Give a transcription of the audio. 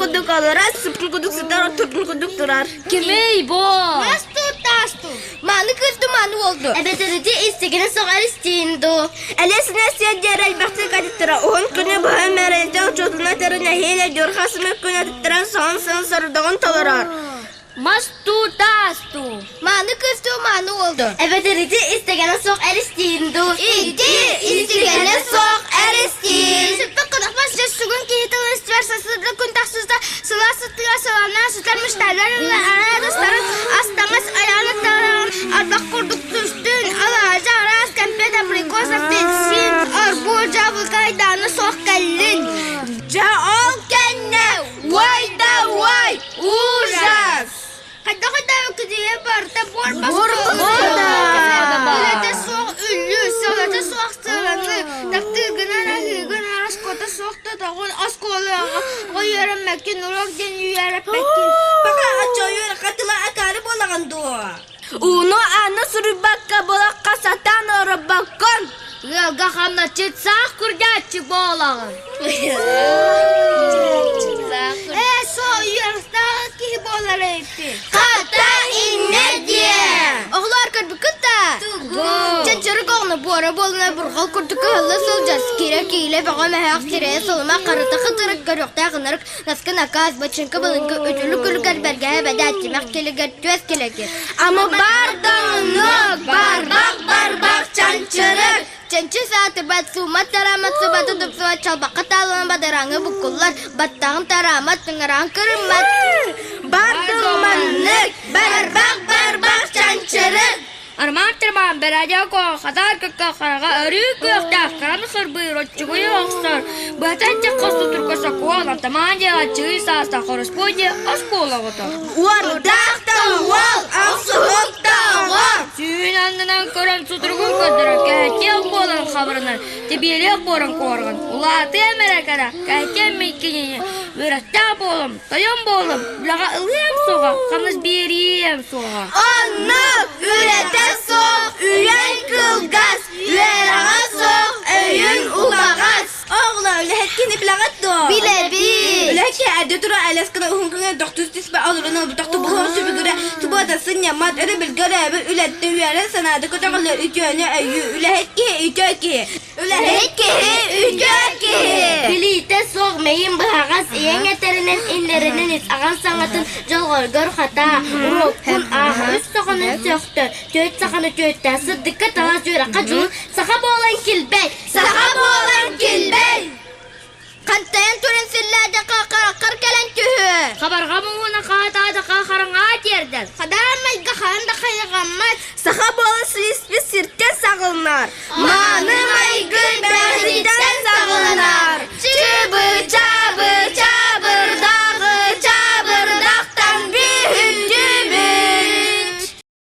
курдук олорор, сыппын курдук сытар, турбун курдук турар. Кимий бу? Мас таас туу. Маны кырды маны олду. Эбэтэрити истигини соҕар истиин дуу. Элесine сиэддиэр элбэхтик атыттара уһун күнү быһа мэрэлтэ учуутуна тэрин эһиилэ дьурха сымык күн атыттаран соһон сын сорудоҕун толорор. Мас туу таас туу. Маны кырды маны олду. Эбэтэрити истигини суох эристиин дуу. Ити истигини суох эристиин. Сыппыт кынахпас дьэ сүгүн киһи тыл истибэр сасыда күн тахсыста сылаас сыттыга сыланаа сытар мышталар араадастарын астамас айаҕын таран ардах курдук түстүн алаадьы араас кэмпиэт абрикос апельсин арбуз дьаабылыка айдаана суох кэллин Дьэ ол кэннэ уой да уой ужас! Хайдах өйдөөбүккүтүйэ барыта буор Үлэтэ суох үллүү, сыалата суох сыаланыы, таптыыргынан аһыыгын ороскуота суох тотоҕун оскуолаҕа үөрэммэккин, уруок диэн үөрэппэккин. Пока оччо хатыла акаары буолаҕын дуо? Ууну аны суруйбакка булахха сатаан оробоккун. Ыалга хамначчыт саах курдааччы буолаҕын. Ээ, соо үөрэхтээх киһи буолар эбиппин. Хата иннэ диэ! Оҕолоор көрбүккүт да? Чанчарык оҕону буора буолуна бурҕал курдук кыһылла сылдьар, киирэ киилэ бөҕө мөһөөх сирэйэ солума харыта хытырык көрүөхтээх ынырык наскы накаас бачыҥка былыҥкы үтүлүк күлүгэр бэргэһэ бэдээт тимэх килигэр түөс килэгир. Ама бар даҕаны барбах барбах чанчарык Чанчы саатырбат, суумат тараамат, сыбаты тупсубат, чалбахха таалынан бадараҥы буккуллар, баттаҕын тараамат, тыҥыраҕын кырыммат. Бар маннык барбах барбах чанчарык Арман тырмаан бэрээдэк хатаар кыкка хараҕа өрүү күөхтээх хараны сырбыыр оччугуйу охсор быһатан чахха сутурка сокуон атамаан диэ аччыгый саастаах хороспуой диэ оскуола оҕото Уордаах да уол, охсуһук да оҕо! Сүүн аннынан көрөн сутуругун көрдөрөр кэһэтиэх буолан хабырынар тибиэлиэх буоран куорҕан улаатыам эрэ кэрэ кэһэтиэм миккинине үөрэхтээх буолум тойон буолум үлэҕэ ылыам суоҕа хамнас биэриэм суоҕа Оннук үлэтэ суох үйэҥ кылгас, үөрэҕэ суох өйүҥ убаҕас. Оҕолор, үлэһит билэҕит дуо? Билэбит. Үлэһит эрдэ тура элэс гына уһун күҥҥэ тохтус түспэ олорон ылбытах тубуһуох түбүгүрэ субуота сынньаммат өрөбүлгэ өрөөбүт үлэттэ үөрэн санаата көтөҕүллэр үтүөнү өйүү үлэһит киһи үтүө киһи үлэһит киһи үтүө киһи Билиитэ суох мэйин быһаҕас ийэҥ этэринэн иннэринэн ис аҕан саҥатын дьолҕойгор хатаа уруоккун аах үс саханы сөхтө түөрт саханы түөртээ сырдыкка талас үөрэххэ дьулус саха буолан килбэй Саха буолан килбэй! Хантайан туран силлээдэххэ хараххар кэлэн түһүө. Хабарҕа муҥуна хаатаатахха хараҥаа тиэрдэр. Хадаан майга хаан да хайҕаммат. Саха буолан силиспит сиртэн саҕыллар. Мааны!